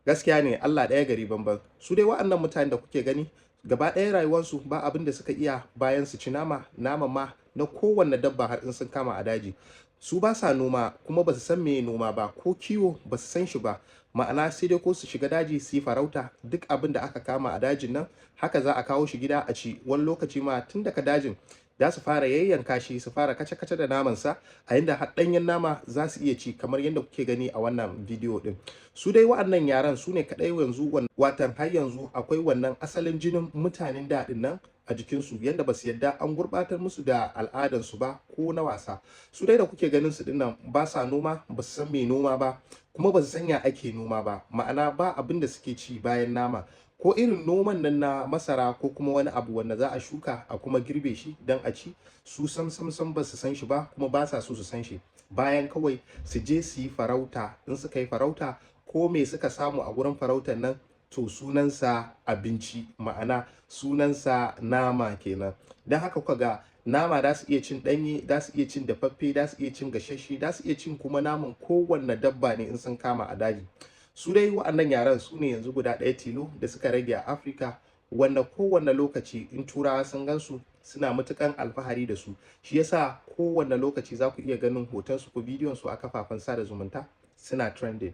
Gaskiya ne, Allah ɗaya gari banban. Su dai wa'annan mutanen da kuke gani, gaba ɗaya rayuwarsu ba abin da suka iya bayan su ci nama, nama ma na kowanne dabba har in sun kama a daji. Su ba sa noma, kuma ba su san meye noma ba, ko kiwo ba su san shi ba. Ma'ana, sai dai ko su shiga daji su yi farauta, duk abin da aka kama a dajin nan haka za a kawo shi gida a ci. Wani lokaci ma tun daga dajin za su fara yayyanka shi, su fara kace-kace da namansa, a inda har ɗanyen nama za su iya ci, kamar yadda kuke gani a wannan bidiyo ɗin. Su dai wa'annan yaran su ne kaɗai yanzu, watan har yanzu akwai wannan asalin jinin mutanen da ɗin nan a jikinsu, yadda ba su yadda an gurɓatar musu da al'adansu ba ko na wasa. Su dai da kuke ganin su dinnan, ba sa noma, ba su san me noma ba, kuma ba su san ya ake noma ba. Ma'ana, ba abin da suke ci bayan nama, ko irin noman nan na masara ko kuma wani abu wanda za a shuka a kuma girbe shi don a ci, su sam sam sam ba su san shi ba, kuma ba sa so su san shi, bayan kawai su je su yi farauta. In suka yi farauta, ko me suka samu a gurin farautar nan, to sunansa abinci, ma'ana sunansa nama kenan. Don haka kuka ga nama za su iya cin ɗanye, za su iya cin dafaffe, za su iya cin gasasshe, za su iya cin kuma naman kowanne dabba ne in sun kama a daji. Su dai wa'annan yaran su ne yanzu guda ɗaya tilo da suka rage a Afirka, wanda kowanne lokaci in Turawa sun gansu suna matukan alfahari da su. Shi yasa kowanne lokaci za ku iya ganin hotonsu ko bidiyon su a kafafen sada zumunta suna trending.